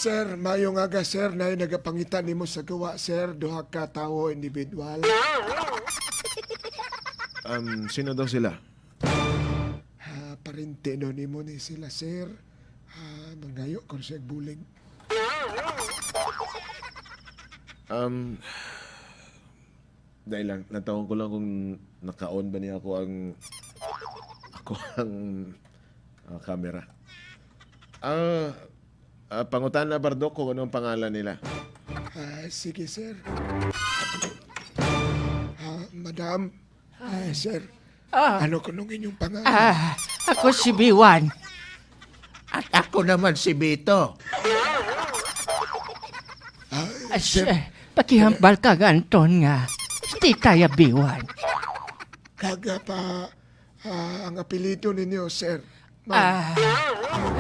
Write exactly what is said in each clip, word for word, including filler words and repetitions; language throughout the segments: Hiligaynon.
Sir, maayong aga, sir. Naay nagapangita nimo sa gawa, sir. Duha ka tawo, individual. Um, sino daw sila? Ah, parente no nimo ni sila, sir. Ah, mangayo ko siya bulig. Um, dahil lang, nataon ko lang kung naka-on ba niya ako ang, ako ang, ah, camera. Ah, ah, pangutana, Bardo, kung ano ang pangalan nila. Ah, sige, sir. Ah, madam. Ah, sir. Ah. Ano ko nung inyong pangalan? Ah, ako si Biwan. At ako naman si Bito. Ah, Ah, sir. Sir, pakihambal ka, Anton, nga si Tita ya Biwan. Kaga pa, ah, ang apelyido ninyo, sir? Ma'am. Ah,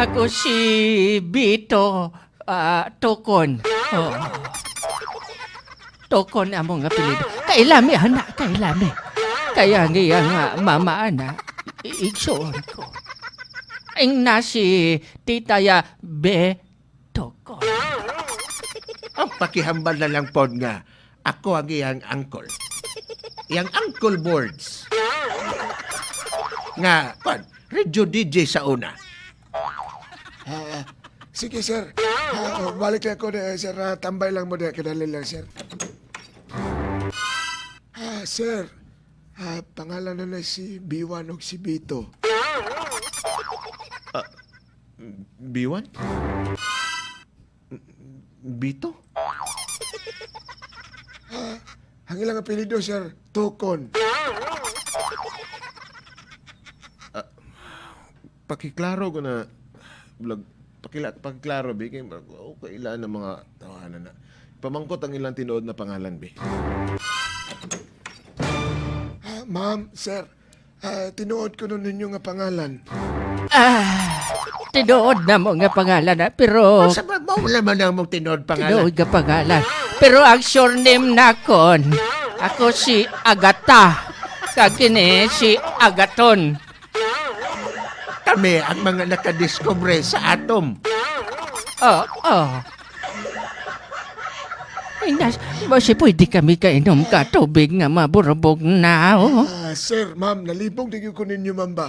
ako si Bito, ah, Tukon. Oh. Tukon among apelyido. Kailami, ana, kailami. Kaya ang iya nga mama, ana, i-, igsuon ko. Ang na si Tita ya Be Tukon. Ang pakihambal na lang pod nga ako ang iyang uncle. Iyang Uncle Boards. Nga, kwan, radio D J sa una. Ah, sige, sir. Ah, oh, balik lang ko, eh, sir. Ah, tambay lang mo, de. Kadali lang, sir. Ah, sir. Ah, pangalan na na si Biwan og si Bito. Ah, Biwan? Bito? Ah, ang ilang apelyido, sir, Tukon. Ah, pakiklaro ko na, vlog, pakila-, pakiklaro, bi, kay, oh, kailan ang mga tawanan na. Pamangkot ang ilang tinuod na pangalan, bi. Ah, ma'am, sir, ah, tinuod ko nun ninyo nga pangalan. Ah, tinuod na mo nga pangalan, ah, pero Sa ba, mao naman ang mong tinuod pangalan? Tinuod nga pangalan. Pero ang surname nakon, ako si Agata. Kag kini si Agaton. Kami ang mga nakadiskubre sa atom. Oh, oh. Ay, nas, basi pwede kami kainom ka tubig nga maburubog na, oh. Ah, sir, ma'am, nalibog na gyud ko ninyo, ma'am, ba?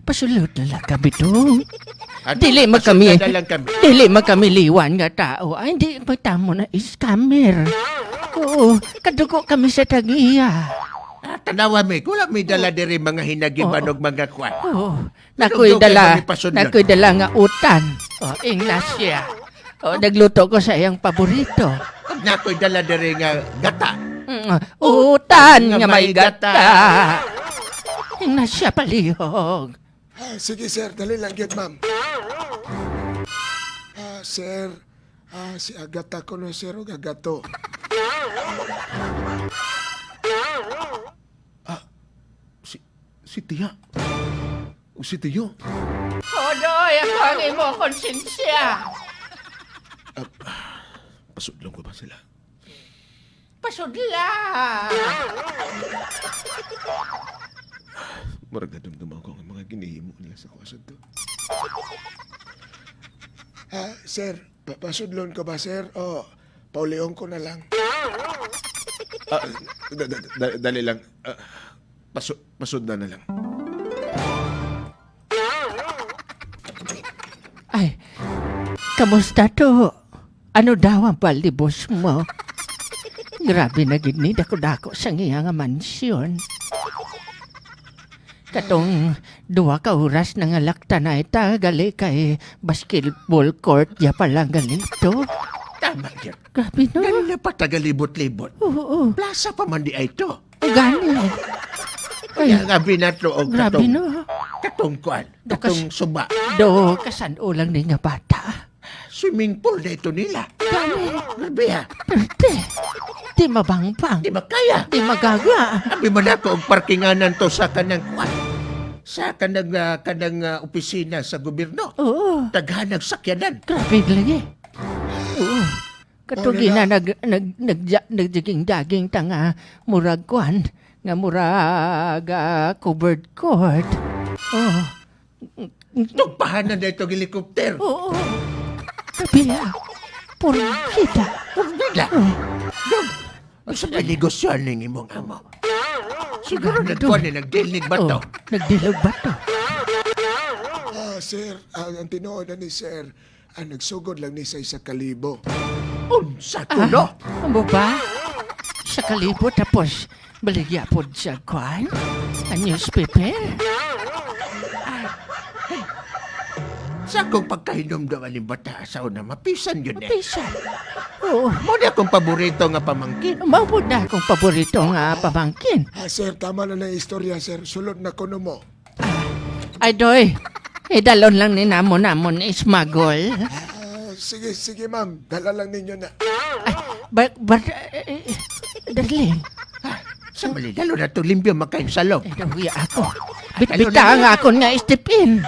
Pasulod na lang kami, dong. Ato, Dili man pasulod kami, na lang kami. dili man kami liwan nga tao. Ay, hindi pa tamo na scammer. Oo, kadugo kami sa tagiya. Ah, tanawa mi, wala mi dala diri mga hinagiban Oo. og mga kwan. Oo. Nakoy Tugtog dala, kami pasunod. nakoy dala nga utan. Oh, Ignacia. Oh, nagluto ko sa iyang paborito. Nakoy dala diri nga gata. Mm, utan nga may gata. Ignacia, palihog. Ah, sige, sir. Dali lang gyud, ma'am. Ah, sir. Ah, si Agata ko no, sir, og Agato. Ah, si, si Tiya. O si Tiyo. Odoy, ako ang imo konsensya. Ah, pasudlon ko ba sila? Pasudla! Murag nadumduman ko ang mga ginhimo nila sa kuha sadto. Ah, sir, Pa-, pasudlon ko ba, sir? O paulion ko na lang? Ah, da-, da-, da-, dali lang. Ah, pasu-, pasudlan na lang. Ay, kamusta to? Ano daw ang palibos mo? Grabe na gid ni, dako-dako sa iya nga mansyon. Katong duha ka oras na nga laktanay ta, gali kay basketball court ya pa lang gali to. Tama gyud. Grabe, no? Ganina pa tagalibot-libot. Oo, oo. Plaza pa man di ay to. O, gani. Ay, Kaya nga binatlo og grabe, katong, no? katong kuan, Dukas- katong suba. Do, kasan-o lang ni nga bata. Swimming pool na ito nila. Gani. Grabe, ha? Perte. Di mabangpang. Di makaya. Di magaga. Abi man ako og parkinganan to sa kanang kuan. Sa kanang, ah, kanang, ah, opisina sa gobyerno. Oo. Daghan ang sakyanan. Grabe lagi. Oo. Katong Ano na? gina nag-, nag-, nagja-, nagjaging-jaging ta nga murag kuan, nga murag, ah, covered court. Oh. Tugpahan na dito ang helicopter. Oo. Sabi niya, porbida. Porbida? Oh. Dong, ang sa negosyo ning imong amo? Siguro Sigurado. nagkuha ni, nagdilig ba to? Oh, nagdilig ba to? Ah, sir, ang, ang tinuod na ni sir, ang nagsugod lang ni sa isa ka libo. Unsa to, Ah, no? Amo ba? Isa ka libo, tapos baligya pod sa kwan? Ang newspaper? Ah, sa akong pagkahinumdom, aning bata sa una, mapisan yun eh. Mapisan. Oo. Mo na akong paborito nga pamangkin. Mao pod na akong paborito nga pamangkin. Ah, sir, tama na na istorya, sir. Sulod na kuno mo. Ah, ay, Doy, idalon lang ni namon namon smuggle. Ah, sige, sige, ma'am. Dala lang ninyo na. Ay, but, but, eh, eh, darling. Ah, sa mali, dalo na to, limpyo makain sa loob. Ay, nahuya ako. Bitbita ang akon nga step-in.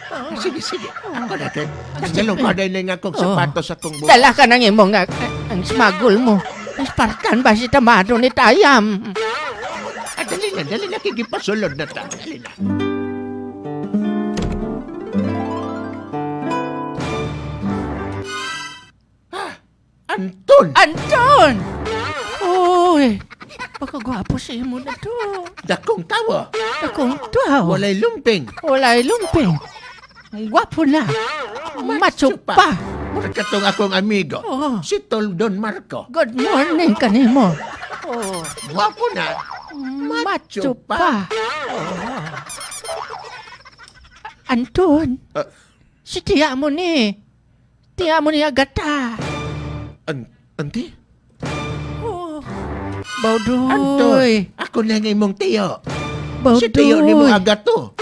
Ah, sige, sige. Ako na, Ted. Ang Step-in. Dalong ko na yung akong Oh. sapatos sa kong buka. Dala ka ng imo nga, ang smuggle mo. Spartan ba si Tamado ni Tayam? Ah, dali na, dali na, kikipasulod na ta. Dali na. Ah, Anton! Anton! Uy, pakagwapo sa imo na to. Dakong tawo. Dakong tawo. Walay lumping. Walay lumping. Gwapo na. Macho Macho pa. pa. Mura ka tong akong amigo. Oo. Si Tol Don Marco. Good morning kanimo. Oo. Gwapo na. Macho Macho pa. pa. Oo. Anton, Ah. si tiya mo ni. Tiya mo ni Agata. An-, auntie? Oh. Bawdoy. Anton, ako na nga imong tiyo. Bawdoy. Si tiyo ni mo Agato.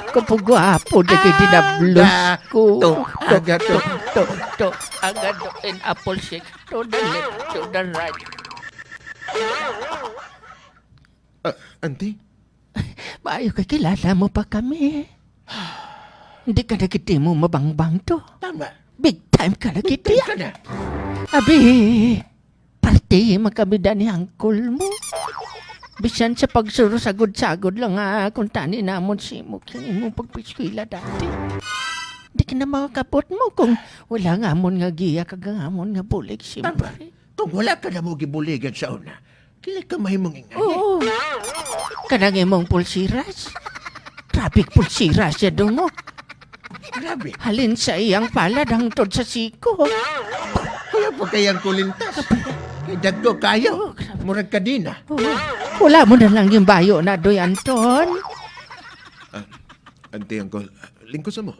Kapugwapo na kay dinablos ko. Agato, Agato. To, to, to. Agato and apple shake. To the left, to the right. Ah, auntie? Maayo kay kilala mo pa kami. Hindi ka na gid mo mabangbang to. Tama. Big time ka na gid. Big time ka na. Abi, parte man kami da ni uncle mo. Bisan sa pagsuro sagod-sagod lang nga kung tani namon si mo kini mo pagpiskwela dati. Di ka na makakapot mo kung wala nga amon nga giya kag nga amon nga bulig, siyempre. Tama. Kung wala ka na mo gibuligan sa una, dili ka mahimong ingani. Oo. Kanang imong pulsiras. Grabe pulsiras siya, dong, oh. Grabe. Halin sa iyang palad hangtod sa siko. Kaya po kayang kulintas. Kay dagko kayo. Oo, grabe. Murag kadina. Oo. Wala mo na lang yung bayo na, Doy Anton. Ah, auntie, uncle, lingkod sa mo.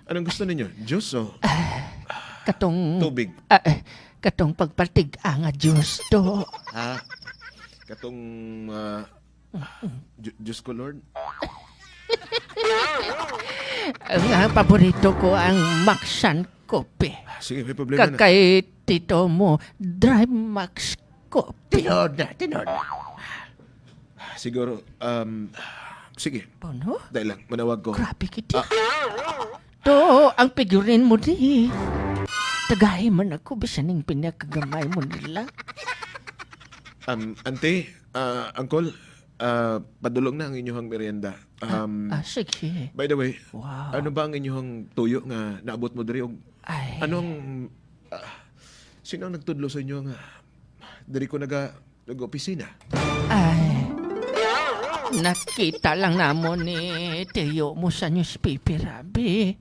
Anong gusto ninyo? Juice o Ah, katong tubig? Ah, eh, katong pagpatig-a nga juice to. Ha? Katong, ah, ju-, juice ko, Lord? Ang, ah, paborito ko ang Maxan Coffee. Ah, sige, may problema Kag na. Kay tito mo, Dry Max Coffee. Tinuod na, tinuod na. Siguro, um, sige. Bono? Dahil lang, manawag ko. Grabe kita. Ah. To, ang figurine mo di. Tagay man ako, bisan ning pinakagamay mo nila. Um, auntie, ah, uncle, ah, padulong na ang inyuhang merienda. Ah, Um, ah, sige. By the way, Wow. ano ba ang inyuhang tuyo nga naabot mo diri? Og Ay. anong, ah, sino ang nagtudlo sa inyo nga diri ko naga-, nag-opisina? Ay, nakita lang namon ni tiyo mo sa newspaper, abi.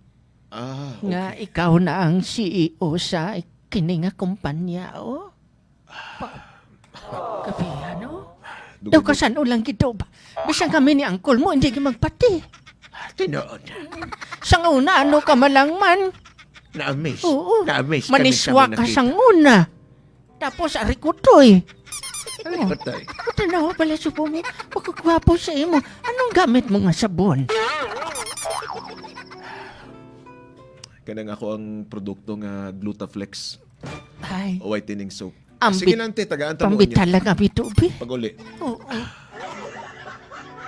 Ah, Nga okay. ikaw na ang C E O sa kini nga kumpanya, oh. Pa-, kapihan, oh. Dugay Daw mo- kasan-o lang gid to ba? Bisan kami ni uncle mo, hindi gyud magpati. Tinuod. Sang una, ano ka man lang man? Na-amaze. Oo. Na-amaze kami sa Maniswa mga ka nakita. sang una. Tapos, arikutoy. Arikutoy. Oh, tanawa pala, subo mo. Pagkagwapo sa imo. Anong gamit mo nga sabon? Kanang ako ang produkto nga Glutaflex Ay. Whitening Soap. Ambit-, Sige lang, te, tagaan ta mo pambita niya. lang kami tubig. Pag-uli. Oo.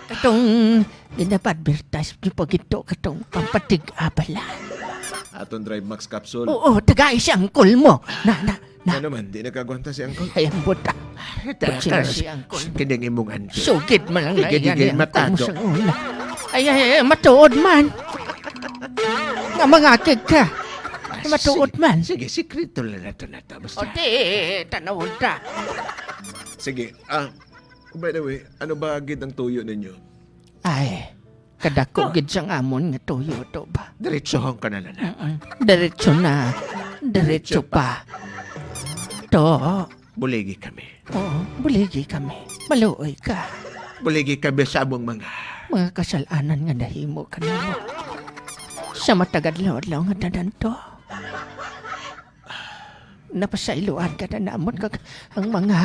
Katong ginapa-advertise ni Pagito, katong pampatig-a bala. Atong Drive Max capsule. Oo, tagai si uncle mo. Na, na, na. Ano man, di nakagwanta si uncle? Ay, ang buta. Buta si uncle. Kining imong auntie. Sugid man lang na Sige, yan sige, ni uncle mo matago. sa una. Ay, ay, ay, matuod man. Nga mangakig ka. Ah, Matuot sige, man. Sige, sikreto lang nato na to. Basta. O di, tanawon ta. Sige, ah, by the way, ano ba gid ang tuyo ninyo? Ay, kadako gid sang amon nga tuyo to ba? Diretsohon ka na lang. Mm-mm. Diretso na. Diretso pa. To. Buligi kami. Oo, buligi kami. Maluoy ka. Buligi kami sa among mga mga kasal-anan nga nahimo kanimo. Sa matag adlaw-adlaw nga tanan to. Napasayloan ka na namon kag ang mga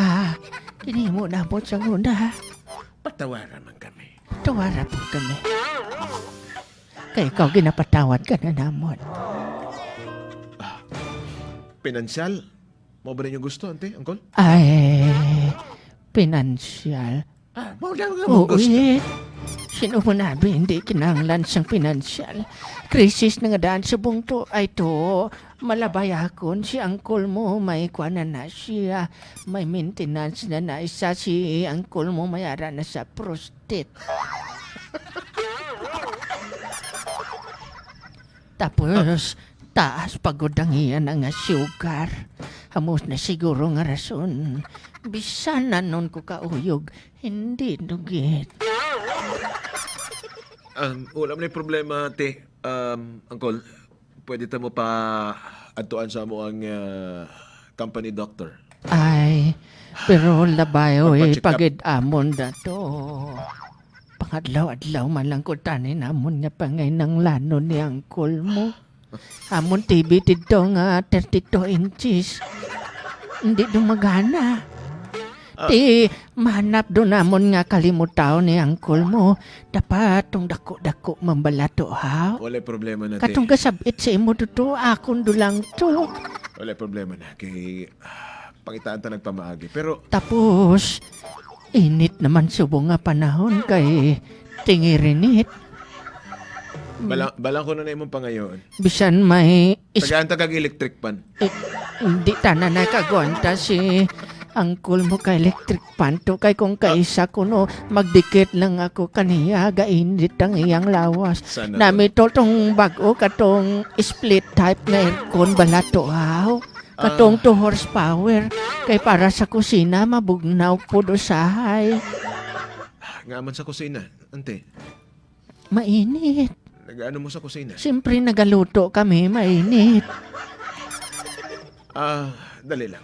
ginhimo namon sa una. Patawara man kami. Patawara po kami. Kay ikaw ginapatawad ka na namon. Ah, pinansyal? Mao ba ninyo gusto, ante, angkol? Ay, pinansyal. Ah, mao lang ang Oo, gusto. Eh. Sino mo nabi hindi kinahanglan sang pinansyal? Krisis na nga daan subong to. Ay to, malabayakon si angkol mo, may kuan na na siya. May maintenance na na isa si angkol mo, may ara na sa prostate. Tapos, taas pa gud ang iya na nga sugar. Amo na siguro nga rason. Bisan nanon ko kauyog, hindi dugit. Um, wala man problema, ate. Um, angkol, pwede ta mo pa adtuan sa amo ang, ah, company doctor. Ay, pero labayo, eh, Magpa-check up. Pagid amon na to. Pangadlaw-adlaw man lang ko tani namon nga panginahanglanon ni angkol mo. Amon T V didto nga thirty-two inches. Hindi dumagana. Ah. Ti, mahanap do namon nga kalimutaw ni angkol mo. Dapat tong dako-dako man bala to, ha? Walay problema na, ti. Katong kasabit sa imo to, to, akon do lang to. Walay problema na. Kay, ah, pangitaan ta nagpamaagi. Pero Tapos, init naman subong nga panahon kay tingirinit. Bala-, bala ko na na imong pangayoon. Bisan may is- Tagaan ta kag electric fan. Eh, hindi tanan nakagwanta si angkol mo ka electric fan to. Kay kung Ah. kaisa kuno, magdikit lang ako kaniya, gainit ang iyang lawas. Sana all. Nami to tong bag-o katong split type nga aircon bala to, aw. Katong Ah. two horsepower. Kay para sa kusina, mabugnaw pud usahay. Nga man sa kusina, ante? Mainit. Nagaano mo sa kusina? Siyempre, nagaluto kami, mainit. Ah, dali lang.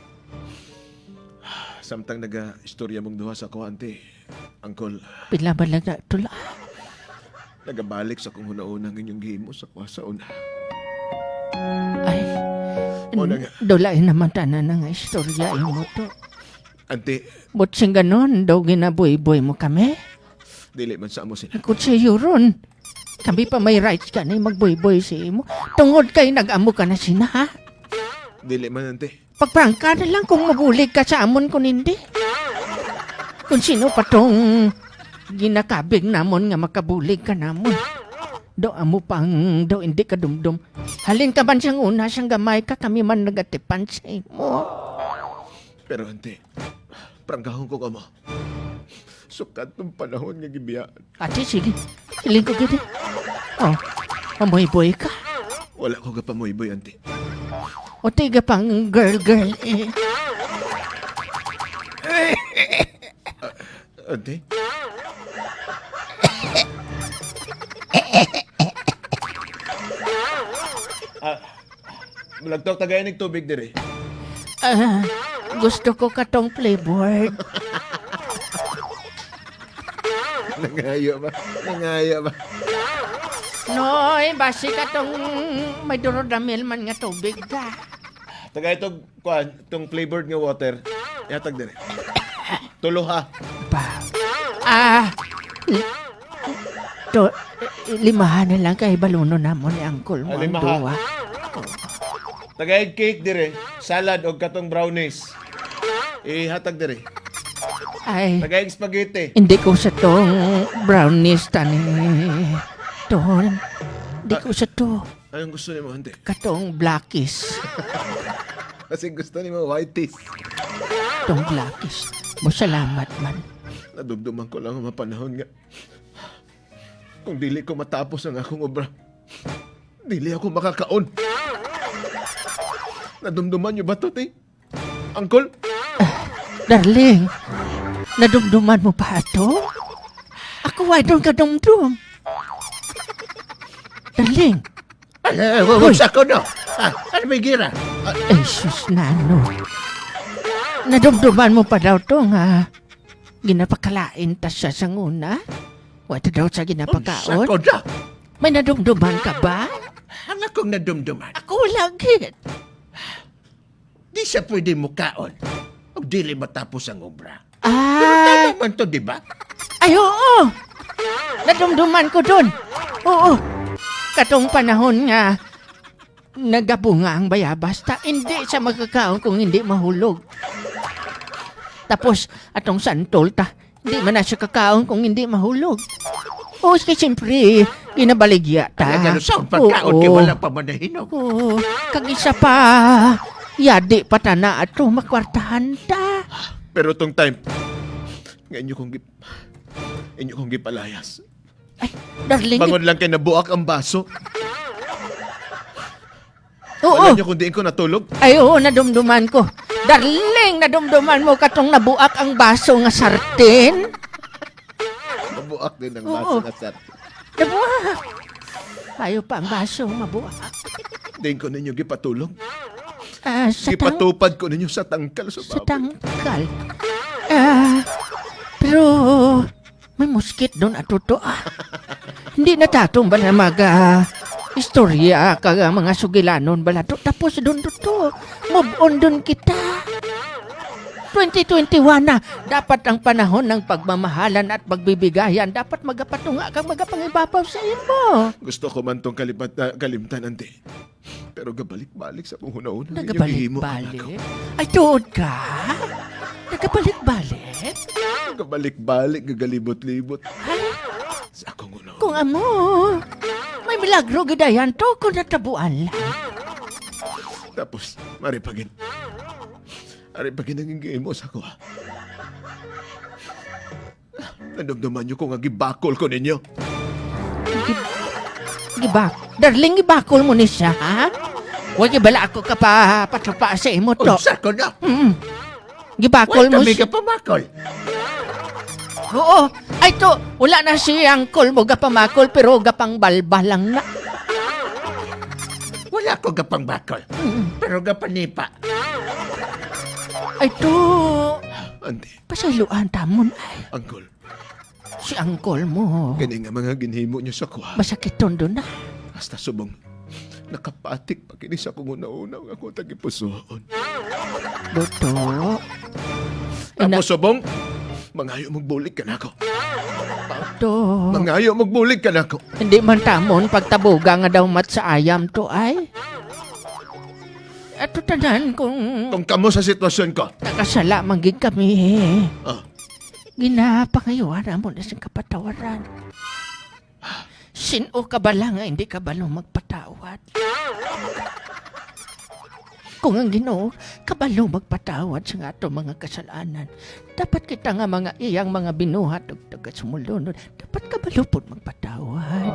Samtang naga-istorya mong duha sa ako, ante, angkol. Pila ba lang na tula? Nagabalik sa kong hunahuna ang inyong gihimo sa kuha sa una. Ay, Mao na nga. Dulay naman tanan nga istorya imo to. Ante. But sing ganon, daw ginabuyboy mo kami? Dili man sa amo sina. Kung siya ron, kami pa may rights ka na magbuyboy sa imo. Tungod kay nag-amo ka na sina, ha? Dili man, ante. Pagprangka na lang kung mabulig ka sa amon kung hindi. Kung sino pa tong ginakabig namon nga makabulig ka namon. Do amo pang do hindi ka dumdum. Halin ka man siyang una, siyang gamay ka, kami man nagatipan sa imo. Pero, ante, pranggahon ko kamo. Sukad tong panahon nga gibiyaan. Ate, sige. Siling ko gid, eh. Oh, mamuyboy ka. Wala ko gapamuyboy, ante. O, tiga pang girl, girl, eh. Ah, ante? Ah, Malagtok, tagay ning tubig diri. Ah, gusto ko katong flavored. Nangayo ba? Nangayo ba? Noy, basi katong may durodamil man nga tubig ka. Tagay tog, kuan, tong flavored nga water. Ihatag diri. Tulo, ha? Pa. Ah, to, limahan na lang kay balunon namon ni Uncle mo ang duha. Tagay cake dire, salad og katong brownies. Ihatag dire. Ay. Tagay spaghetti. Hindi ko sa tong brownies tani. Ton. Hindi ko sa to. Anong gusto nimo, ante? Katong blackies. Kasi gusto nimo whiteys. Tong blackies. Mo salamat man. Nadumduman ko lang ang mga panahon nga kung dili ko matapos ang akong obra, Dili ako makakaon. Nadumduman niyo ba to, te? Uncle? Darling, nadumduman mo pa ato? Ako, wala doon kadumdum. Darling. Ay, ay, ay, Hoy. Wag sa ko, no? Ah, ano may gira? Ah, Ay, sus, nano. Nadumduman mo pa daw to nga ginapakalain ta siya sa nguna? Wala daw sa ginapakaon? Unsa ko na? May nadumduman ka ba? Ang akong nadumduman. Ako lagi. Di siya pwede mukaon og dili matapos ang obra. Ah. Pero tama man to, di ba? Ay, oo. Nadumduman ko doon. Oo. Katong panahon nga nagabunga ang bayabas, ta hindi siya makakaon kung hindi mahulog. Tapos, atong santol, ta, di man na siya kakaon kung hindi mahulog. O, kay siyempre, ginabaligya ta. Talaga, sa pagkaon, kay Oo. Wala pa man nahinog. Oo. Kag isa pa, yadi pa ta na ato, makwartahan ta. Pero tong time, nga inyo kong gi-, inyo kong gipalayas. Ay, darling. Bangod lang kay nabuak ang baso. Oo. Wala niyo kung diin ko natulog. Ay, oo, nadumduman ko. Darling, nadumduman mo katong nabuak ang baso nga sartin? Mabuak din ang baso Oo. Nga sartin. Nabuak. Payo pa ang baso, mabuak. Diin ko ninyo gipatulog. Ah, sa tang- Gipatupad ko ninyo sa tangkal sa Sa baboy. Tangkal. Ah, pero may muskit doon ato to, ah. Hindi na tatong ba na mag, ah, istorya kag, ah, mga sugilanon bala to? Tapos doon to, to. Move on doon kita. Twenty twenty-one na. Dapat ang panahon ng pagmamahalan at pagbibigayan. Dapat magapatunga kag magapangibabaw sa imo. Gusto ko man tong kalipat-, ah, kalimtan, ante. Pero gabalik-balik sa akong hunahuna ang inyong gihimo kanako. Nagabalik-balik? Ay, tuod ka? Nagabalik-balik? Gabalik-balik, gagalibot-libot. Ay. Sa akong hunahuna. Kung amo, may milagro gid ayan to kung natabuan lang. Tapos, mari pa gid. Ari pa gid ang gihimo sa ako, ha? Nadumduman niyo ko nga gibakol ko ninyo. Gib-, gibak-, darling, gibakol mo ni siya, ha? Wa gid bala ako kapapatupa sa imo to. Unsa ko na? Mm. Gibakol Wala mo kami siya. Kapamakol. Oo. Ay, to, wala na si uncle mo gapamakol, pero gapangbalba lang na. Wala ko gapangbakol, Mm. pero gapanipa. Ay, to. Ante. Pasayloan ta mo na, ay. Uncle. Si uncle mo. Kani nga mga ginhimo niyo sa kuha. Masakiton doon na. Hasta subong nakapatik pa kini sa akong una-una nga akong tagipusoon. Buto. Tapos Ina- subong, mangayo magbulig ka nako. To. Mangayo magbulig ka nako. Hindi man tamon pagtabuga nga daw mat sa ayam to ay. Ato tanan kung Kung kamo sa sitwasyon ko. Nakasala man gid kami. Oh. Ginapangayuan namo na sing kapatawaran. Sin-o ka bala nga hindi kabalo magpatawad? Kung ang Ginoo kabalo magpatawad sa nga ato mga kasalanan, dapat kita nga mga iyang mga binuhat ug tagasumulunod, dapat kabalo pod magpatawad.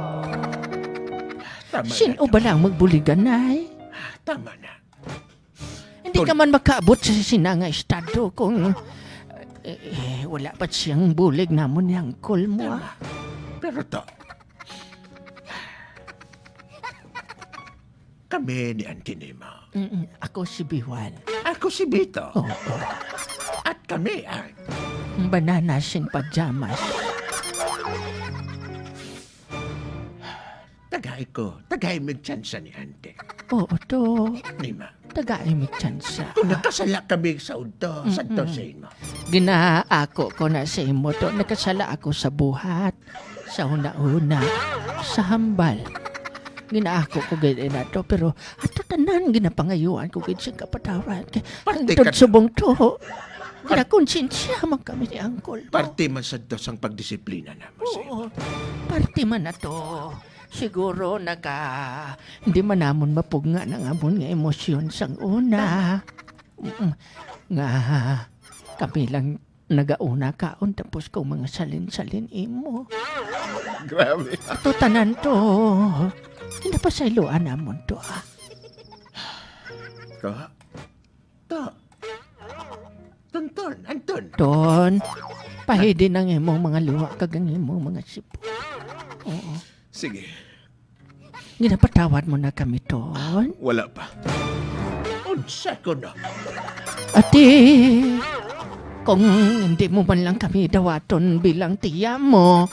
Tama na Sin-o to. Bala ang magbuliganay? Tama na. Hindi Tol- ka man makaabot sa sina nga estado kung, eh, eh, wala pa siyang bulig namon ni uncle mo, ah. Tama. Pero to, kami ni Auntie Nemo. Mm-mm. Ako si Biwan. Ako si Bito. Oo. At kami ang Ang banana sin pajamas. Tagai ko, tagai mig tsansa ni Ante. Oo, to. Nima. Tagai mig tsansa. Kung nakasala kami sa udto, Mm-mm. Sadto sa imo. Ginaako ko na sa imo to. Nakasala ako sa buhat, sa una-una, sa hambal. Ginaako ko gid na to, pero ato tanan ginapangayuan ko gid siyang kapatawaran. Kay Parte hangtod ka subong to, ginakonsensya man kami ni Uncle mo. Parte man sadto sang pagdisiplina namo sa imo. Oo, parte man na to. Siguro naka, hindi man namon mapugngan ang amon nga emosyon sang una. Mm, nga kami lang nagauna kaon tapos kung mga salin-salin imo. Grabe. Ato tanan to. Kinapasayloan namon to, ah. Ta? Ta? Tonton, Anton. Ton, pahidi na ang imong mga luha kag ang imong mga sipon. Oo. Sige. Ginapatawad mo na kami, Ton? Wala pa. Unsa ko na? Ati, kung hindi mo man lang kami dawaton bilang tiya mo,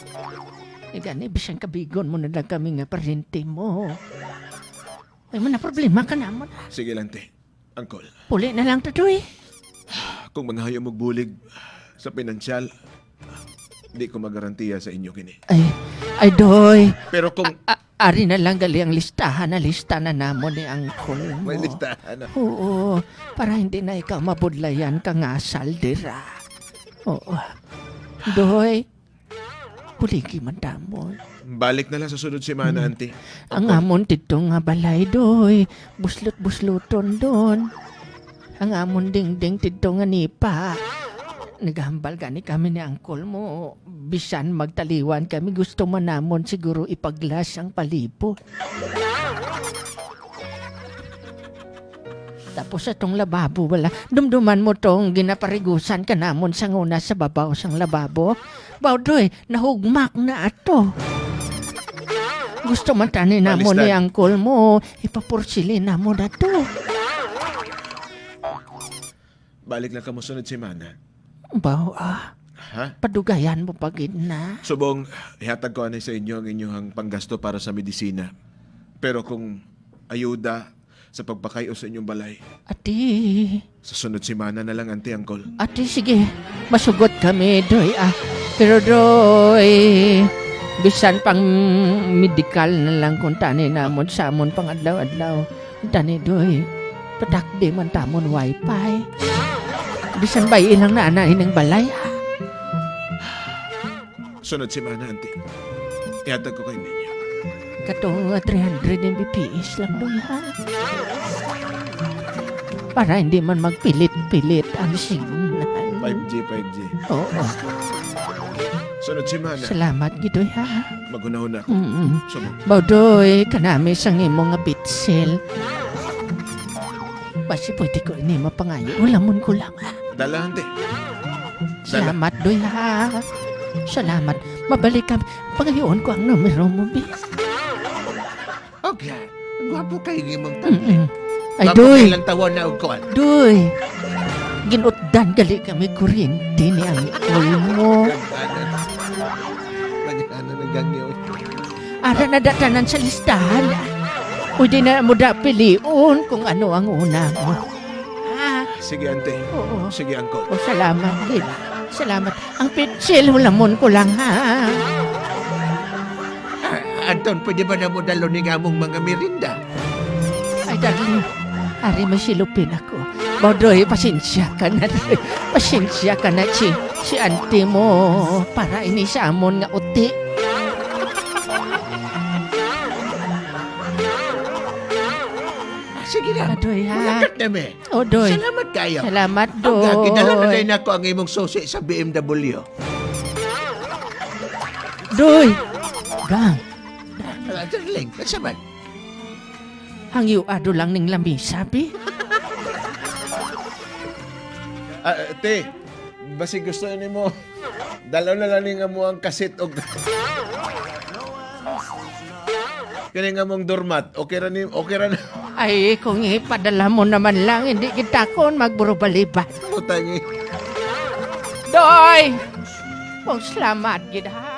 eh, gani, bisan kabigon mo na lang kami nga paryente mo. Ay, mo na problema ka namon. Sige lang, te. Uncle. Puli na lang to, Doy. Kung mangayo mo bulig sa pinansyal, di ko magarantiya sa inyo kini. Ay, ay, Doy. Pero kung A-, a-, ari na lang gali ang listahan, na lista na namon ni Uncle mo. May listahan na. Oo, para hindi na ikaw mabudlayan ka nga saldira. Oo. Doy, buligi man tamon. Balik na lang sa sunod semana, Hmm. Auntie. Ang Uncle. Amon didto nga balay, Doy. Buslot-busloton, Don. Ang amon dingding didto nga nipa. Nagahambal gani kami ni Uncle mo. Bisan magtaliwan kami, gusto man namon siguro ipaglas ang palibot. Tapos atong lababo, wala. Dumduman mo tong ginaparigusan ka namon sa nguna sa babaw sang lababo. Bawdoy, nahugmak na ato. Gusto man tani namon ni Alistan. Uncle mo, ipaporsilin namon na to. Balik lang kamo sunod semana. Baw, ah. Ha? Padugayan mo pa gid na. Subong, ihatag ko ani sa inyo ang inyong panggasto para sa medisina. Pero kung ayuda sa pagpakay-o sa inyong balay. Ati. Sa sunod semana na lang, Auntie, Uncle. Ati, sige. Masugot kami, Doy, ah. Pero, Doy, bisan pang medikal na lang kung tani namon sa amon pang adlaw-adlaw. Tani, Doy, patakdi man tamon wifi. Bisan bay ilang naanay ning balay, ah. Sunod semana, Auntie. Ihatag ko kay ninyo. Katong, uh, three hundred M B P S lang, Doy, ha? Para hindi man magpilit-pilit ang signal. Five G, five G. Oo. Sunod semana. Salamat gid, Doy, ha? Maghunahuna ako. Mm-mm. Subong. Baw, Doy, kanami sang imo nga bitsil. Basi pwede ko ini mapangayo. Ulamon ko lang, ha? Dala, Auntie. Dala. Salamat, Doy, ha? Salamat. Mabalik ka. Pangayoon ko ang numero mo, bi. Okay. Gwapo kay ni mong tablet. Mm-mm. Ay, Gwapo Doy. Kay lang tawa na og kuwan. Doy. Ginutdan gali kami kuryente ni ang Uncle mo. Nag-ano. Nag-ano, naggangyo. Ara na datanan sa listahan. Pwede na mo da pilion kung ano ang una mo. Ah. Sige, Auntie. Oo. Sige, Uncle. O, salamat gid. Salamat. Ang pitsil, hulamon ko lang, ha? Ah, Anton, pwede ba na mo dalon ning among mga merinda? Ay, darling. Ari, may silupin ako. Bawdoy, pasensya ka na. Pasensya ka na si, si auntie mo para ini sa amon nga uti. Ah, sige na. Adoy, ha? Mangakat na, me. O, Doy. Salamat kayo. Salamat, Doy. Ang gagidala na din ako ang imong susi sa B M W. Doy! Gang. Ah, darling, nasa man? Hangyo ado lang ning lamisa, pi. Ah, te, basi gusto nimo, dalo na lang ning amo ang kasit og kini nga mong doormat. Okay ra ni, okay ra na. Ay, kung ipadala mo naman lang, hindi kita kon magburubaliban. Utangi. Doy! Kung salamat gid, ha?